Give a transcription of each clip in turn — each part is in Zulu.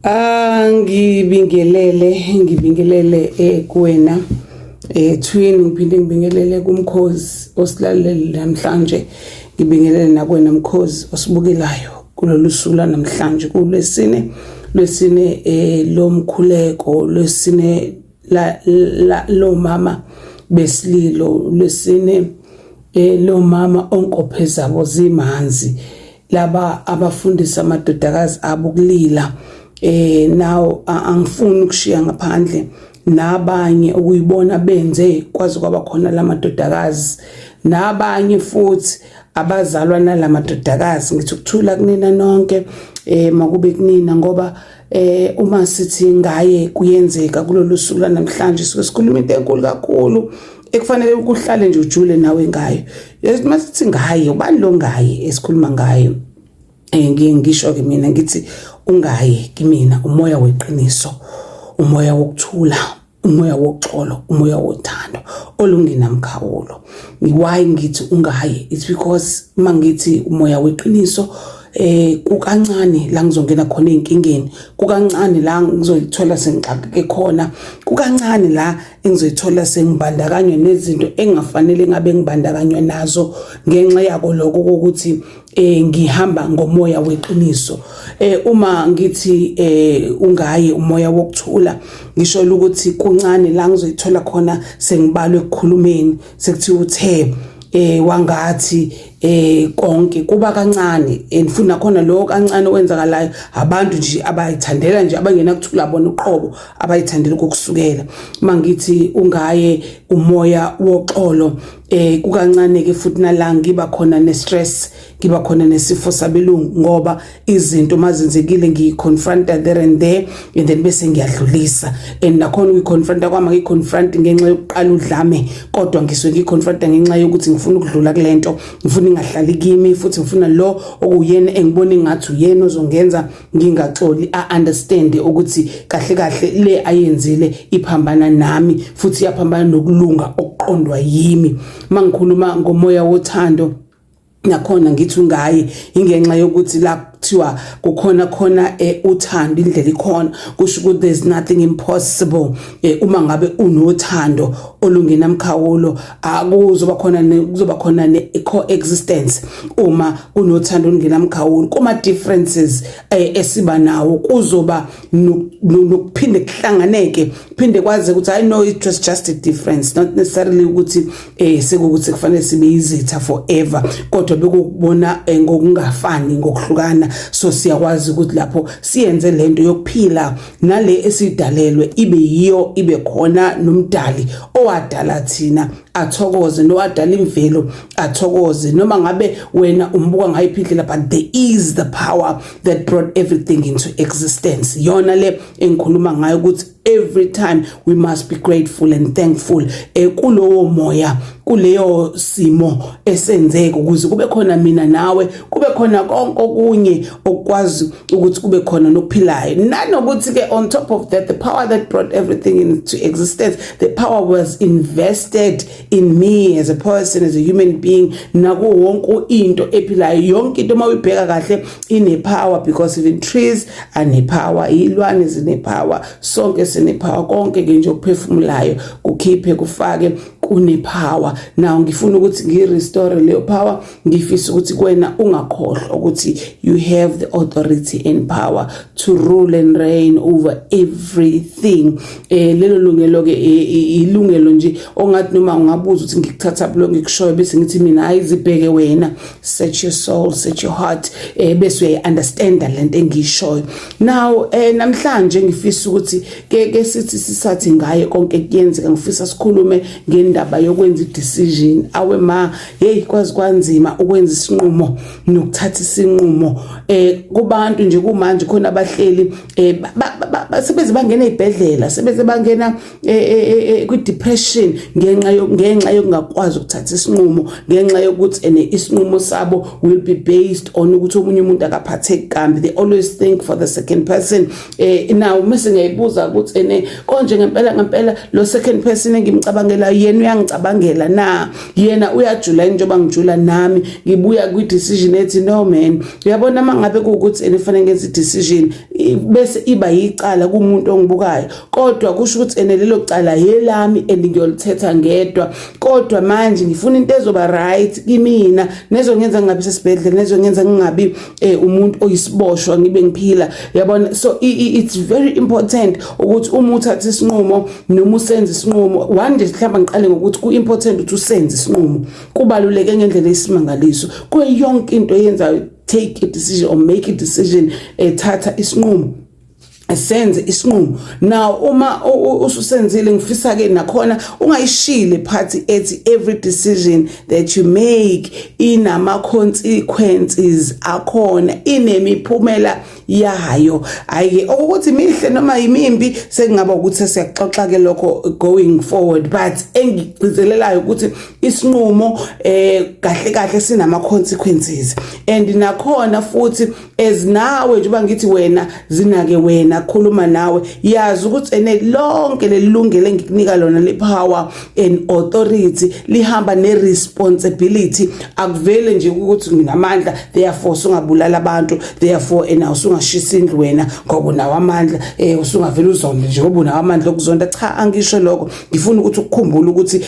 Angibingelele, ngibingelele kuwena twin, ngiphinde ngibingelele kumkhozi osilalele namhlanje, ngibingelele nakuwena mkhozi osibukelayo kulolu suku lanamhlanje, kulwesine, lwesine lomkhuleko, lwesine la lomama besililo, lwesine lomama onkophe zabo zimanzi, laba abafundisa amadodakazi abo ukulila. Now angifuni ukushiya ngaphandle nabanye okuyibona benze kwaze kwaba khona lamadodakazi, nabanye futhi abazalwa nalamadodakazi. Ngithi ukuthula kunina nonke, makube kunina, ngoba uma sithi ngaye kuyenzeka kulolu suku lanamhlanje, suke sikhuluma into enkulu kakhulu ekufanele ukuhlale nje ujule nawe ngayo. Yazi, masithi ngaye, ubani lo ngaye esikhuluma ngayo? Ngiye ngisho ke mina ngithi ungaye kimina umoya weqiniso, umoya wokuthula, umoya woxolo, umoya wothando olungenamkhawulo. Why ngithi ungaye? It's because mangithi umoya weqiniso, kukancane la ngizongena khona einkingeni, kukancane la ngizoyithola sengixakeke khona, kukancane la engizoyithola sengibandakanywe nezinto engafanele ngabe ngibandakanywe nazo, ngenxa yako lokho kokuthi ngihamba ngomoya weqiniso. Uma ngithi ungaye umoya wokuthula, ngisho ukuthi kuncane la ngizoyithola khona sengibalwe ekukhulumeni, sekuthiwa uthe wangathi konke kuba kancane, and futhi nakhona lo kancane okwenzakalayo abantu nje abayithandela nje, abangena kuthula bona uqobo, abayithandela ukukusukela. Mangithi ungaye umoya woxolo, kukancane ke futhi nala ngiba khona ne stress, ngiba khona nesifo sabelungu, ngoba izinto mazenzekile ngiyiconfronta there and there and then bese ngiyadlulisa. And nakhona uyiconfronta kwami, ngiyiconfront ngenxa yokuqala udlame, kodwa ngisuke ngiyiconfronta ngenxa yokuthi ngifuna ukudlula kulento, ngifuna ingahlali kimi, futhi ngifuna lo okuyena engibona engathi uyena ozongenza ngingaxoli a understand ukuthi kahle kahle le ayenzile iphambana nami, futhi iyaphambana nokulunga okuqondwa yimi. Mangikhuluma ngomoya wothando, nakhona ngithi ungaye ingenxa yokuthi la kuthiwa kukhona khona uthando, indlela ikhona, kusho ukuthi there's nothing impossible. Uma ngabe unothando olungenamkhawulo, akuzoba khona, kuzoba khona ne coexistence. Uma kunothando olungenamkhawulo, kuma differences esiba nawo kuzoba nokuphinde kuhlanganeke, phinde kwazi ukuthi I know it was just a difference, not necessarily ukuthi sekukuthi kufanele sibe izitha forever, kodwa bekubona ngokungafani, ngokuhlukana. So siyakwazi ukuthi lapho siyenze lento yokuphila nale esidalelwe ibe yiyo, ibe khona, nomdali owadala thina athokoze, nowadala imvelo athokoze, noma ngabe wena umbuka ngayiphi indlela, but there is the power that brought everything into existence, yona le engikhuluma ngayo ukuthi every time we must be grateful and thankful kulowo moya, kuleyo simo esenzeka ukuze kube khona mina nawe, kube khona konke okunye okwazi ukuthi kube khona nokuphilayo. Nanokuthi ke on top of that, the power that brought everything into existence, the power was invested in me as a person, as a human being, nako wonke into ephilayo. Yonke into mawuyibheka kahle ine power, because even trees ane power, ilwane zine power, sonke sine power, konke ke nje okuphefumulayo, kukhiphe kufake, kune power. Now ngifuna ukuthi ngi-restore leyo power. Ngifisa ukuthi kuwena ungakhohlwa ukuthi you have the authority and power to rule and reign over everything. Lelo lungelo ke ilungelo nje ongathi noma ungabuza ukuthi ngikuthatha lo ngikushoyo, bese ngithi mina ayizibheke wena, search your soul, search your heart, bese uyayi understand lento engiyishoyo. Now namhlanje ngifisa ukuthi ke sithi sisathi ngaye konke kuyenzeka, ngifisa sikhulume ngendaba yokwenza i-decision. Awe ma, hey, kwazi kwanzima ukwenza isinqumo nokuthatha isinqumo kubantu nje. Kumanje khona abahleli sebeze bangena ezibhedlela, sebeze bangena kwi depression ngenxa yokungakwazi ukuthatha isinqumo, ngenxa yokuthi ene isinqumo sabo will be based on ukuthi omunye umuntu akaphatheki kambi. They always think for the second person. Now mase ngiyayibuza ukuthi ene konje ngempela ngempela lo second person engimcabangela yena Uyangicabangela na yena? Uyajula njengoba ngijula nami? Ngibuya kwi decision ethi, no man, uyabona, mangabe kuwukuthi enifanele ngenze decision bese iba yicala kumuntu ongibukayo, kodwa kusho ukuthi ene lelo cala yelami and ngiyolithetha ngedwa. Kodwa manje ngifuna into ezoba right kimina, nezongenza ngingabi sesibhedlela, nezongenza ngingabi umuntu oyisiboshwa, ngibe ngiphila, yabona. So it's very important ukuthi uma uthatha isinqumo noma usenza isinqumo, one nje mhlawumbe ngiqale ngokuthi ku-important ukuthi usenze isinqumo. Kubaluleke ngendlela eyisimangaliso kuyo yonke into eyenzayo. Take a decision or make a decision, ethatha isinqumo, senze isinqumo. Now uma ususenzile, ngifisa ke nakhona ungayishile part ethi every decision that you make inama consequences akhona, inemiphumela yayo. Ayike ukuthi mihle noma yimimbi, sekungaba ukuthi siyaxoxa ke lokho going forward, but engigcizelelayo ukuthi isinqumo kahle kahle sinama consequences. And nakhona futhi, as nawe njengoba ngithi wena zinake, wena khuluma nawe, yazi ukuthi ene lonke lelungelo engikunika lona le power and authority lihamba ne responsibility. Akuvele nje ukuthi nginamandla, therefore sungabulala abantu, therefore ena usungashisa indlu wena ngoba unawo amandla, usungavela uzonde nje ngoba unawo amandla okuzonda. Cha, angisho lokho. Ngifuna ukuthi ukukhumbule ukuthi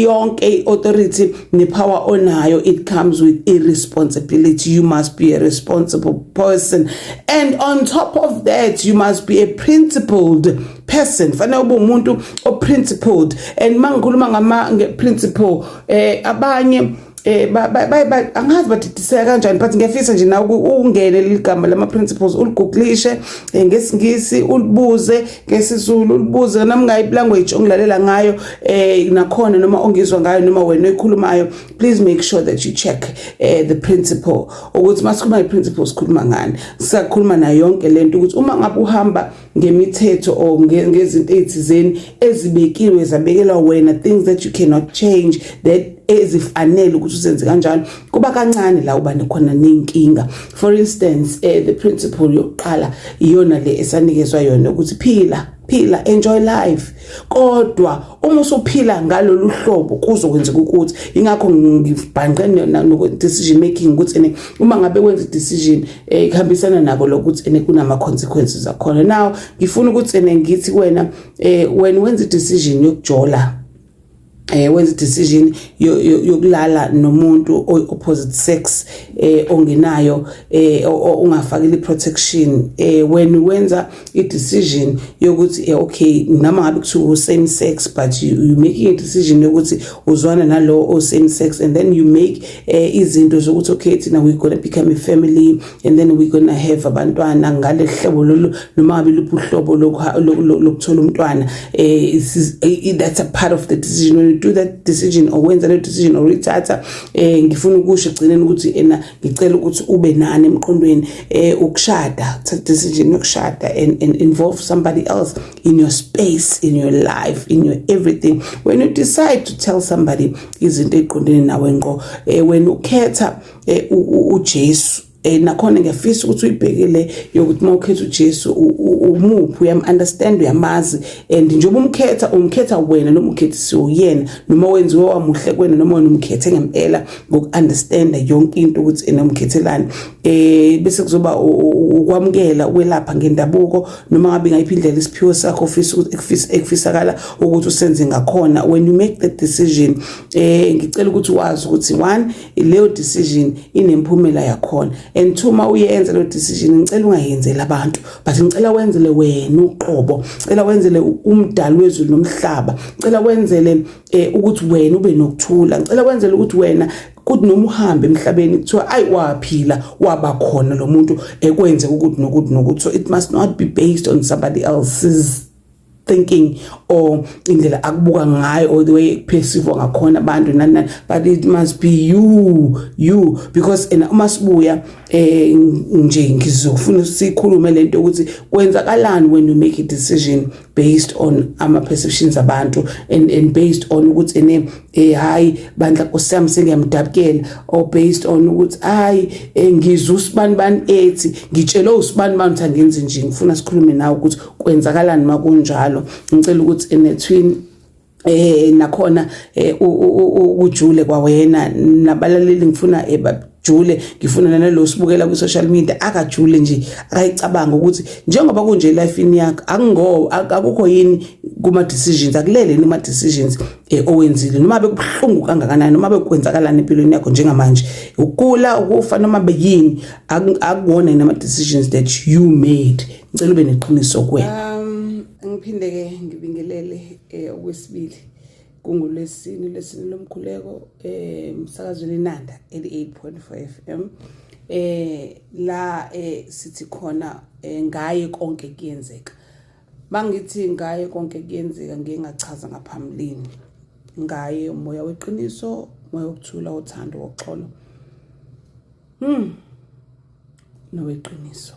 yonke i-authority ne-power onayo, it comes with a responsibility. You must be a responsible person, and on top of that, you must be a principled person. Fanele ube umuntu o-principled. And mangikhuluma ngama nge-principle, abanye ba angazi badidiseka kanjani, but ngiyafisa nje nawe ungene ligama lama principles, uligooglishe ngesiNgisi, ulibuze ngesiZulu, ulibuze noma ngayi language ongilalela ngayo nakhona, noma ongizwa ngayo, noma wena oyikhulumayo. Please make sure that you check the principle, ukuthi masikhuluma nge-principles sikhuluma ngani. Siyakhuluma nayo yonke lento ukuthi uma ngabe uhamba ngemithetho or ngezinto ezithizeni ezibekiwe, zabekelwa wena, things that you cannot change, that ezifanele ukuthi uzenze kanjalo, kuba kancane la uba nekhona nenkinga. For instance, the principle yokuqala iyona le esanikezwa yona ukuthi phila, phila, enjoy life. Kodwa uma usuphila ngalolu hlobo, kuzokwenzeka ukuthi, ingakho ngibhanqe no decision making, ukuthi ene uma ngabe wenza decision, ihambisana nako lokuthi ene kunama consequences akhona. Now ngifuna ukuthi ene ngithi wena, when wenza decision yokujola, wenza decision yokulala nomuntu oy opposite sex, ongenayo, ungafakile protection, when wenza i decision yokuthi, okay, noma ngabe kuthiwa same sex, but you making a decision yokuthi uzwana nalo o same sex, and then you make izinto zokuthi, okay, thina we gonna become a family and then we gonna have abantwana ngale hlobo lolu, noma ngabe luphi uhlobo lokuthola umntwana, that's a part of the decision. When you do that decision or wenza le decision or uyithatha, ngifuna ukusho egcineni ukuthi ena ngicela ukuthi ube nani emqondweni, ukushada, take decision yokushada and involve somebody else in your space, in your life, in your everything, when you decide to tell somebody izinto eziqondene nawe ngqo, when ukhetha uJesu, nakhona ngiyafisa ukuthi uyibhekele yokuthi uma ukhetha uJesu, umuphi, uyam understand, uyamazi, and njengoba umkhetha, umkhetha wena noma ukhethisiwe uyena, noma wenziwe wamuhle kuwena, noma wena umkhethe ngempela ngoku-understand yonke into ukuthi ena umkhethelani. Bese kuzoba ukwamukela ukwelapha ngendabuko noma ngabe ngayiphi indlela isiphiwo sakho ofisa ukuthi ekufisakala ukuthi usenze ngakhona. When you make that decision, ngicela ukuthi wazi ukuthi, one, leyo decision inemphumela yakhona, and two, uma uyenza leyo decision, ngicela ungayenzeli abantu, but ngicela wenzele wena uqobo, ngicela wenzele umdali wezulu nomhlaba, ngicela wenzele ukuthi wena ube nokuthula, ngicela wenzele ukuthi wena kuthi noma uhambe emhlabeni kuthiwa, ayi, waphila, waba khona lo muntu ekwenze ukuthi nokuthi nokuthi. So it must not be based on somebody else's thinking or indlela akubuka ngayo or the way perceive ngakhona abantu nani nani, but it must be you, because ena uma sibuya nje ngizofuna sikhulume lento ukuthi kwenzakalani when you make a decision based on ama perceptions abantu and based on ukuthi ene hayi bandla, Nkosi yami, sengiyamdabukela, or based on ukuthi hayi, ngizwa usibani bani ethi, ngitshele usibani bani ukuthi angenzi nje. Ngifuna sikhulume nawe ukuthi kwenzakalani makunjalo. Ngicela ukuthi ene twin Nakhona ukujule kwawena nabalaleli, ngifuna bajule, ngifuna nalo sibukela ku social media akajule nje, akayicabanga ukuthi njengoba kunje life yakho, akungo akukho yini kuma decisions, akulele noma decisions owenzile, noma bekubuhlungu kangakanani, noma bekwenzakalani empilweni yakho njengamanje, ukugula, ukufa, noma beyini, akuwona nama decisions that you made. Ngicela ube neqiniso kuwena. Ngiphinde ke ngibingelele okwesibili, kungulesine, lesine lomkhuleko, emsakazweni Inanda 88.5 FM, la sithi khona ngaye konke kuyenzeka. Mangithi ngaye konke kuyenzeka, ngike ngachaza ngaphambilini ngaye, umoya weqiniso, umoya wokuthula, wothando, woxolo, noweqiniso.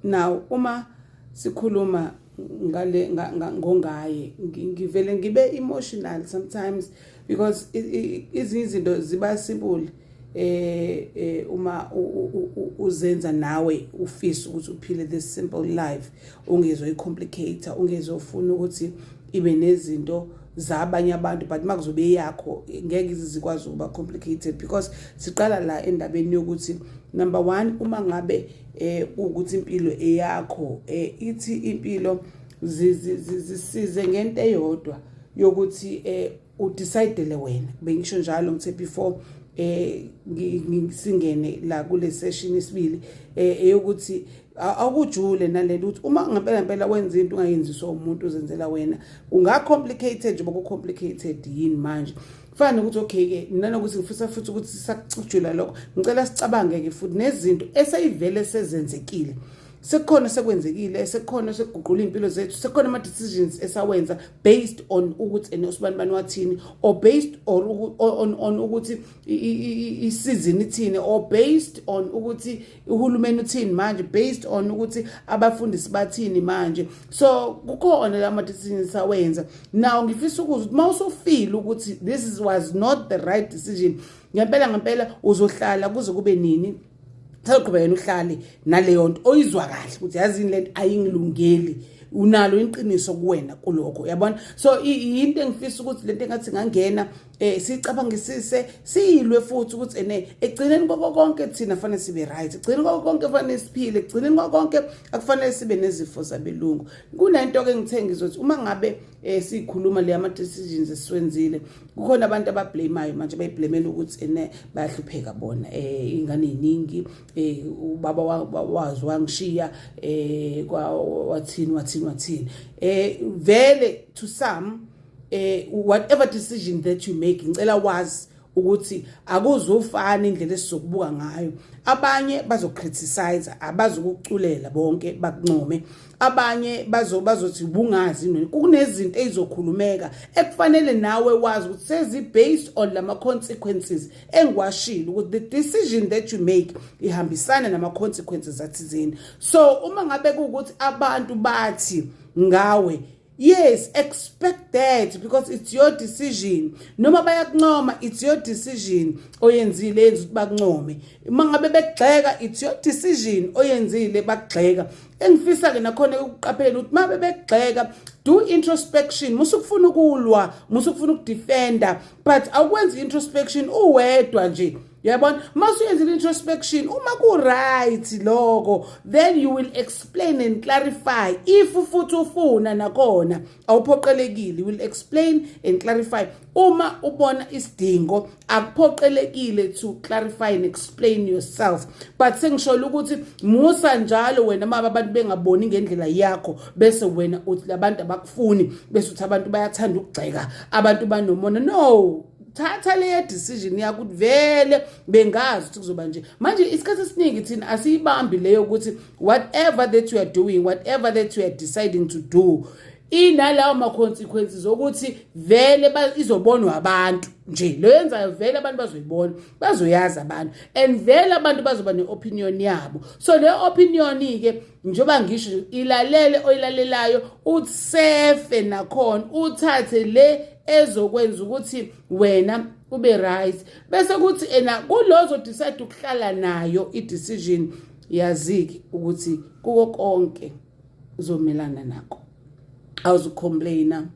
Now uma sikhuluma ngale ngongaye, ngivele ngibe emotional sometimes because ezinye izinto ziba simple uma uzenza nawe ufisa ukuthi uphile this simple life, ungezwe icomplicate, ungezwe ufuna ukuthi ibe nezinto zabanye abantu, but makuzobe yakho ngeke ize zikwazi ukuba complicated, because siqala la endabeni yokuthi number 1, uma ngabe ukuthi impilo eyakho, ithi impilo zisize ngento eyodwa yokuthi udecidele wena. Bengisho njalo, ngithe before singene la kule session isibili eyokuthi awukujule nalento ukuthi uma ngempela ngempela wenza into ungayenziswa umuntu, uzenzela wena, kunga complicated njengoba ku complicated yini manje. Kufana nokuthi okay ke, nanokuthi ngifisa futhi ukuthi sisakucujula lokho, ngicela sicabange ke futhi nezinto eseyivele sezenzekile, sekukhona sekwenzekile, sekukhona sekuguqula impilo zethu, sekukhona ama decisions esawenza based on ukuthi ene usibani bani wathini, or based or on ukuthi isizini ithini, or based on ukuthi uhulumeni uthini manje, based on ukuthi abafundisi bathini manje. So kukhona lama decisions awenza. Now ngifisa ukuzwa ukuthi mawusufeel ukuthi this was not the right decision, ngempela ngempela uzohlala kuze kube nini? Saqhubeka yena uhlale naleyo nto oyizwa kahle ukuthi yazini lento ayingilungeli, unalo iqiniso kuwena kulokho, uyabona? So into engifisa ukuthi lento engathi ngangena sicabangisise, siyilwe futhi ukuthi ene egcineni koko konke thina fanele sibe right, egcineni koko konke fanele siphile, egcineni koko konke akufanele sibe nezifo zabelungu. Kunento ke ngithe ngizothi uma ngabe sikhuluma le ama decisions esiwenzile, kukhona abantu abablamayo manje, bayiblamela ukuthi ene bayahlupheka bona, ingane iningi, ubaba wazi wangishiya, wathini wathini wathini. Vele to some, whatever decision that you make, ngicela wazi ukuthi akuzofana indlela esizokubuka ngayo. Abanye bazocriticize, abazokuculela bonke bakuncome, abanye bazothi ubungazi. Kunezinto ezizokhulumeka ekufanele nawe wazi ukuthi sezi based on lama consequences engiwashilo, ukuthi the decision that you make ihambisana nama consequences athizeni. So uma ngabe kuukuthi abantu bathi ngawe, yes, expect that because it's your decision. Noma bayakuncoma, it's your decision oyenzile yenza ukuthi bakuncome. Uma ngabe bekugxeka, it's your decision oyenzile bakugxeka. Engifisa ke nakhona ukuqaphela ukuthi mabe bekugxeka, do introspection. Musukufuna ukulwa, musukufuna ukudefenda, but awukwenzi introspection uwedwa nje, uyabona? Mase uyenzile introspection, uma ku right lokho, then you will explain and clarify if futhi ufuna. Nakhona awuphoqelekile, you will explain and clarify uma ubona isidingo. Akuphoqelekile to clarify and explain yourself, but sengisholo ukuthi musa njalo wena maba abantu bengaboni ngendlela yakho, bese wena uthi labantu abakufuni, bese uthi abantu bayathanda ukugxeka, abantu banomona. No, thatha leya decision yakho ukuthi vele bengazi ukuthi kuzoba nje. Manje isikhathi esiningi thina asiyibambi leyo ukuthi whatever that you are doing, whatever that you are deciding to do, inalawo ma-consequences okuthi vele izobonwa abantu nje. Lo yenzayo vele abantu bazoyibona, bazoyazi abantu, and vele abantu bazoba ne-opinion yabo. So le opinion-ke, njengoba ngisho, ilalele oyilalelayo, usefe nakhona uthathe le ezokwenza ukuthi wena ube right, bese kuthi ena kulozo decide ukuhlala nayo i-decision, yaziki ukuthi kuko konke uzomelana nako, awuzucomplaina.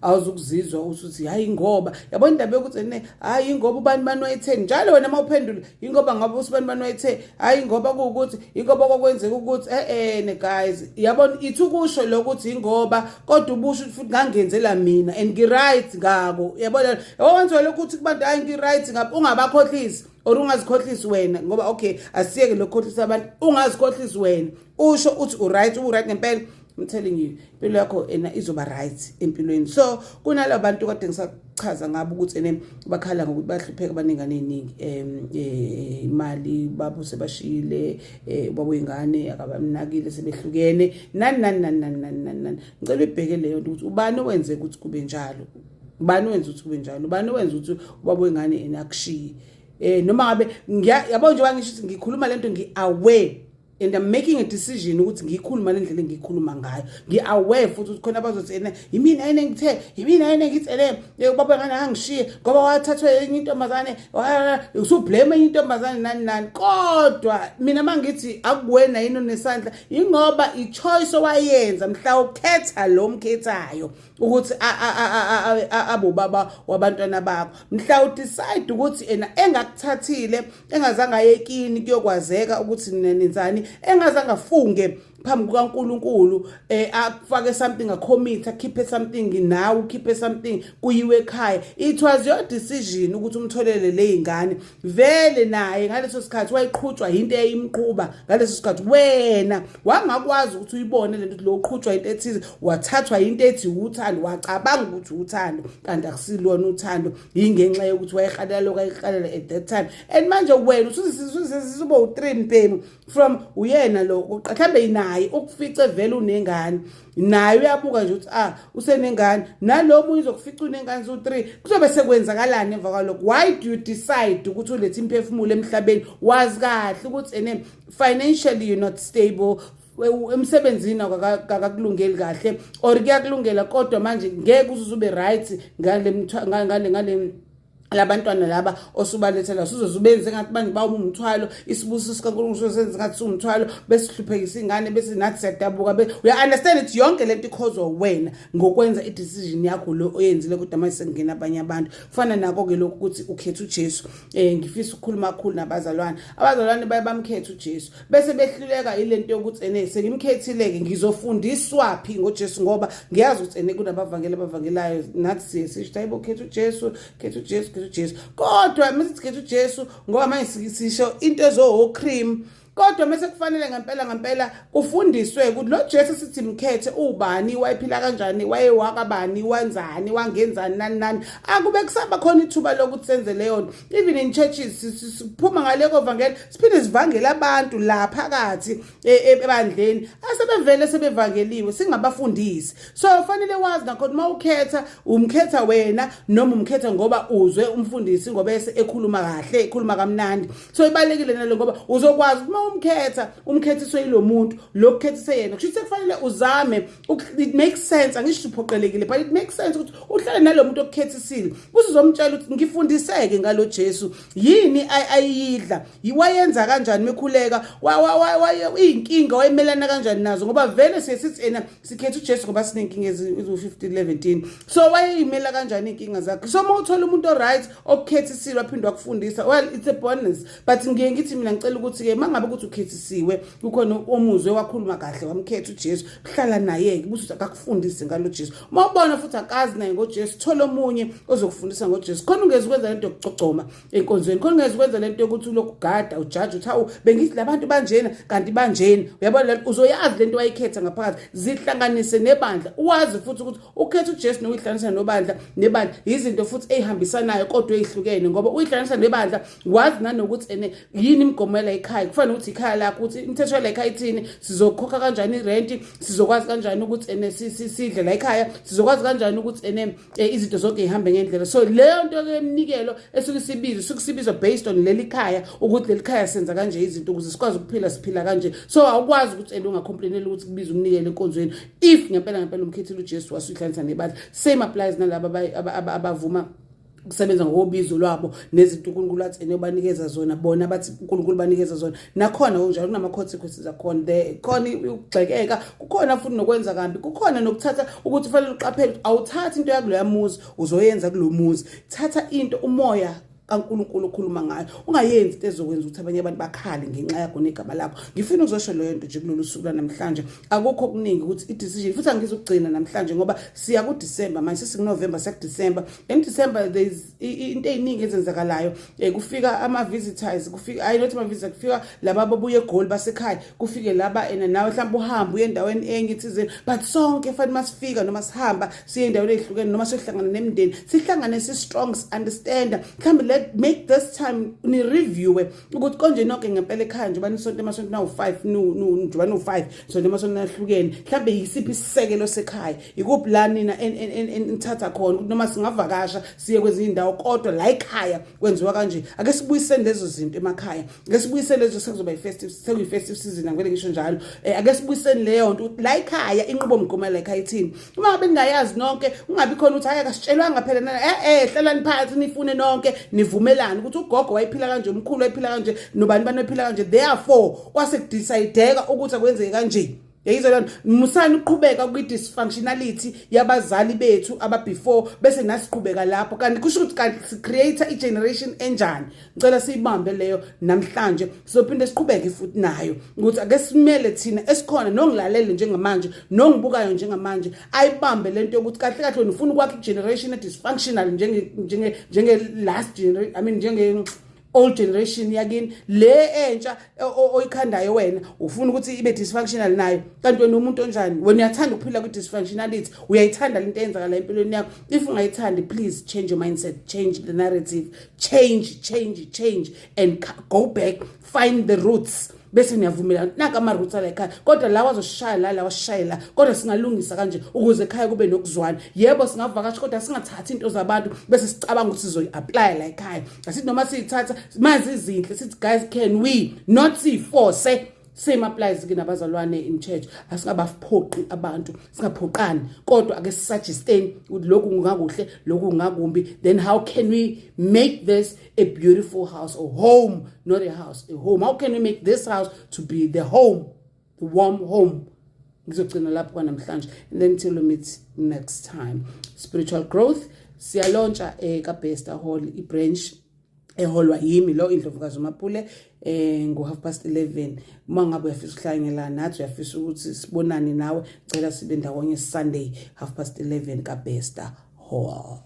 Awuzukuzizwa usuthi hayi, ngoba yabona indaba yokuthi ene hayi, ngoba ubani bani wayetheni njalo. Wena uma uphendula, ingoba ngabe usibani bani wayethe hayi, ngoba kuwukuthi, ingoba kwakwenzeka ukuthi eh ne guys, yabona, ithi ukusho lokuthi ingoba, kodwa ubusho futhi ngangenzela mina and ngi-right ngako. Yabona, yabo, wenziwa lokuthi kubantu, hayi, ngi-right ngapho, ungabakhohlisi or ungazikhohlisi wena, ngoba okay, asiyeke lokukhohlisa abantu. Ungazikhohlisi wena, usho uthi u-right, u-right ngempela. I'm telling you, impilo yakho ena izoba right empilweni. So kunalabo bantu kade ngisachaza ngabo ukuthi ene bakhala ngokuthi bayahlupheka, banengane eziningi, imali babo sebashiyile, ubaba wengane akabamnakile, sebehlukene, nani nani nani nani nani nani nani. Ngicela uyibheke leyo nto ukuthi ubani owenze ukuthi kube njalo, ubani owenza ukuthi kube njalo, ubani owenza ukuthi ubaba wengane ena akushiye. Noma ngabe yabo nje, ngisho ukuthi ngikhuluma lento, ngi-aware and I'm making a decision ukuthi ngiyikhuluma le ndlela engiyikhuluma ngayo. Ngi-aware futhi ukuthi khona abazothi ene yimina yena engithe, yimina yena ngithi ene ubaba ngane angishiye ngoba wathathwe enye intombazane, usu-blame enye intombazane, nani nani. Kodwa mina mangithi akuwena yini onesandla, ingoba i-choice owayenza mhla ukhetha lo mkhethayo ukuthi abobaba wabantwana bakho, mhla u-decide ukuthi ena engakuthathile, engazange aye kini kuyokwazeka ukuthi nina nenzani, engazange afunge phambi kukaNkuluNkulu, akufake something, a-commit, akhiphe something, nawe ukhiphe something, kuyiwe ekhaya. It was your decision ukuthi umtholele ley'ngane. Vele naye ngaleso sikhathi wayiqhutshwa into eyayimqhuba ngaleso sikhathi. Wena wangakwazi ukuthi uyibone lento ukuthi lo uqhutshwa into ethize, wathathwa into ethi uthando, wacabanga ukuthi uthando, kanti akusilona uthando, yingenxa yokuthi wayehalela lokho ayihalela at that time. And manje wena usuba u-3 mbhemu from uyena lo, mhlambe naye ukufice vele unengane, naye uyabuka nje ukuthi ah, usenengane, nalo munye uzokufica unengane zu-3. Kuzobe sekwenzakalani emva kwalokho? Why do you decide ukuthi ulethe imphefumulo emhlabeni wazi kahle ukuthi ene financially you're not stable, emsebenzini akakulungeli kahle, or kuyakulungela kodwa manje ngeke uze ube right ngale labantwana laba osubalethela? Suzoze ubenze ngathi manje bawuma umthwalo, isibusiso sikaNkulunkulu senze ngathi siwumthwalo, besihluphekisa ingane, bese nathi siyadabuka. Uya understand ukuthi yonke lento ikhozwa wena ngokwenza i-decision yakho lo oyenzile, kodwa manje sekungena abanye abantu. Kufana nako-ke lokhu ukuthi ukhetha uJesu. Ngifisa ukukhuluma kakhulu nabazalwane. Abazalwane baye bamkhetha uJesu, bese behluleka ilento yokuthi ene sengimkhethile-ke, ngizofundiswa phi ngoJesu? Ngoba ngiyazi ukuthi ene kunabavangeli abavangelayo, nathi siye sisho, hayibo, khetha uJesu, khetha uJesu, khetha uJesu. Kodwa mase sikhetha uJesu, ngoba manje sisho into ezowo-cream, kodwa mase kufanele ngempela ngempela kufundiswe ukuthi lo Jesu sithi mkhethe ubani, wayephila kanjani, wayewakabani, wenzani, wangenzani, nani nani. Akube kusaba khona ithuba lokuthi senze leyo nto. Even in churches, siphuma ngale kovangeli, siphinde sivangele abantu la phakathi ebandleni asebevele sebevangeliwe, singabafundisi. So fanele wazi nakhona uma ukhetha, umkhetha wena noma umkhetha ngoba uzwe umfundisi, ngoba ese ekhuluma kahle, ekhuluma kamnandi. So ibalekile nalo, ngoba uzokwazi uma umkhetha, umkhethiswe yilo muntu lokukhethise yena. Kusho ukuthi kufanele uzame, it makes sense, angisho uphoqelekile, but it makes sense ukuthi uhlale nalo muntu okukhethisile, uzomtshela ukuthi ngifundiseke ngalo Jesu, yini ayidla, wayenza kanjani mekhuleka, iy'nkinga wayemelana kanjani nazo, ngoba vele siye sithi ena sikhetha uJesu ngoba siney'nkinga eziwu-15 11. So wayeyimela kanjani iy'nkinga zakhe? So uma uthola umuntu o-right okukhethisile, waphinde wakufundisa, well, it's a bonus. But ngiye ngithi mina, ngicela ukuthi-ke uma ngabe ukuthi ukhethisiwe, kukhona omuzwe wakhuluma kahle, wamkhetha uJesu, hlala naye-ke ukuthi akakufundise ngalo Jesu. Uma ubona futhi akazi naye ngoJesu, thola omunye ozokufundisa ngoJesu. Khona ungezi ukwenza lento yokucocoma enkonzweni, khona ungezi ukwenza lento yokuthi ulokhu ugada, ujaji, uthi hawu, bengithi labantu banjena, kanti banjena. Uyabona lento, uzoyazi lento wayikhetha ngaphakathi. Zihlanganise nebandla, uwazi futhi ukuthi ukhetha uJesu nokuyihlanganisa nobandla nebandla izinto futhi ey'hambisanayo kodwa ey'hlukene, ngoba uyihlanganisa nebandla wazi nanokuthi ene yini imigomo yala ekhaya. Kufanele ukuthi ikhaya lakho, ukuthi imithetho yala ekhaya ithini, sizokhokha kanjani irenti, sizokwazi kanjani ukuthi ene sidle la ekhaya, sizokwazi kanjani ukuthi ene izinto zonke zihambe ngendlela. So leyo nto ke eminikelo esuke isibizwa, isuke isibizwa based on leli khaya, ukuthi leli khaya senza kanje izinto ukuze sikwazi ukuphila, siphila kanje. So awukwazi ukuthi ene unga-complaineli ukuthi kubiza umnikelo enkonzweni if ngempela ngempela umkhethile uJesu, wasuyihlanganisa nebandla. Same applies nalaba abavuma Kusebenza ngokobizo lwabo nezinto uNkulunkulu athi ene banikeza zona, bona bathi uNkulunkulu banikeza zona. Nakhona ngokunjalo kunama consequences akhona there, khona ukugxekeka, kukhona futhi nokwenza kambi, kukhona nokuthatha ukuthi ufanele uqaphele, awuthathi into yakuloya muzi uzoyenza kulo muzi. Thatha into umoya kaNkulunkulu okhuluma ngayo, ungayenzi into ezokwenza ukuthi abanye abantu bakhale ngenxa yakho negama lakho. Ngifuna ukuzosho leyo nto nje kulolu suku lanamhlanje. Akukho okuningi ukuthi i-decision, futhi angizukugcina namhlanje ngoba siya kuDecember manje, sesikuNovember, siya kuDecember. In December there is into eziningi ezenzakalayo. Kufika ama-visitors, kufika, hayi, not ama-visitors, kufika laba ababuye eGoli basekhaya, kufike laba ena nawe mhlawumbe uhambe uye endaweni enye thizeni, but sonke fanele masifika noma sihamba siye endaweni ezihlukene noma siyohlangana nemindeni, sihlangane si-strong, understand. Mhlawumbe let make this time ni-reviewe ukuthi konje nonke ngempela ekhaya, njengoba nisonto emasonto nawu-5, njengoba niwu-5 sonto emasonto ahlukene, mhlawumbe yisiphi isisekelo sekhaya, ikuphi la nina enithatha khona ukuthi noma singavakasha siye kwezinye indawo kodwa la ekhaya kwenziwa kanje. Ake sibuyiseni lezo zinto emakhaya, ake sibuyiseni lezo. Sekuzoba i-festive, sekuyi-festive season, angivele ngisho njalo. Ake sibuyiseni leyo nto ukuthi la ekhaya inqubomgomo la ekhaya ithini. Uma ngabe ningayazi nonke, ungabi khona ukuthi, "Hayi, akasitshelwanga phela." Hlalani phansi, nifune nonke, nivumelane ukuthi ugogo wayephila kanje, umkhulu wayephila kanje, nobani bani wayephila kanje, therefore kwase kudecide-eka ukuthi akwenzeke kanje. Yayizwa lona, musani uqhubeka kwi-dysfunctionality yabazali bethu aba-before, bese nasiqhubeka lapho. Kanti kusho ukuthi kanti si-create i-generation enjani? Ngicela siyibambe leyo namhlanje, sizophinde siqhubeke futhi nayo ukuthi ake simele thina esikhona nongilalele njengamanje, nongibukayo njengamanje, ayibambe lento yokuthi kahle kahle wena ufuna ukwakha i-generation e-dysfunctional njenge last generation, I mean, njenge old generation yakini. Le entsha oyikhandayo wena ufuna ukuthi ibe dysfunctional nayo, kanti wena umuntu onjani? Wena uyathanda ukuphila kwi dysfunctionality? Uyayithanda lento eyenzakala empilweni yakho? If ungayithandi, please change your mindset, change the narrative, change, change, change and go back, find the roots, bese niyavumelana, nanka ama-roots ala ekhaya, kodwa lawa azoshaya la, lawa asishaye la, kodwa singalungisa kanje ukuze ekhaya kube nokuzwana. Yebo, singavakasha, kodwa singathathi into zabantu bese sicabanga ukuthi sizoyi-applya la ekhaya. Asithi noma siyithatha mazi izinhle, sithi, "Guys, can we not siyiforce?" Same applies ke nabazalwane in church. Asingabaphoqi abantu, singaphoqani, kodwa ake sisuggesteni ukuthi lokhu kungakuhle, lokhu kungakumbi, then how can we make this a beautiful house or home? Not a house, a home. How can we make this house to be the home, the warm home? Ngizogcina lapho kwanamhlanje, and then till we meet next time, spiritual growth. Siyalauncha kaBester Hall, ibranch eholwa yimi lo, Indlovukazi uMapule, ngo 11:30. Uma ngabe uyafisa ukuhlanganyela nathi, uyafisa ukuthi sibonane nawe, cela sibe ndawonye Sunday 11:30 kaBester Hall.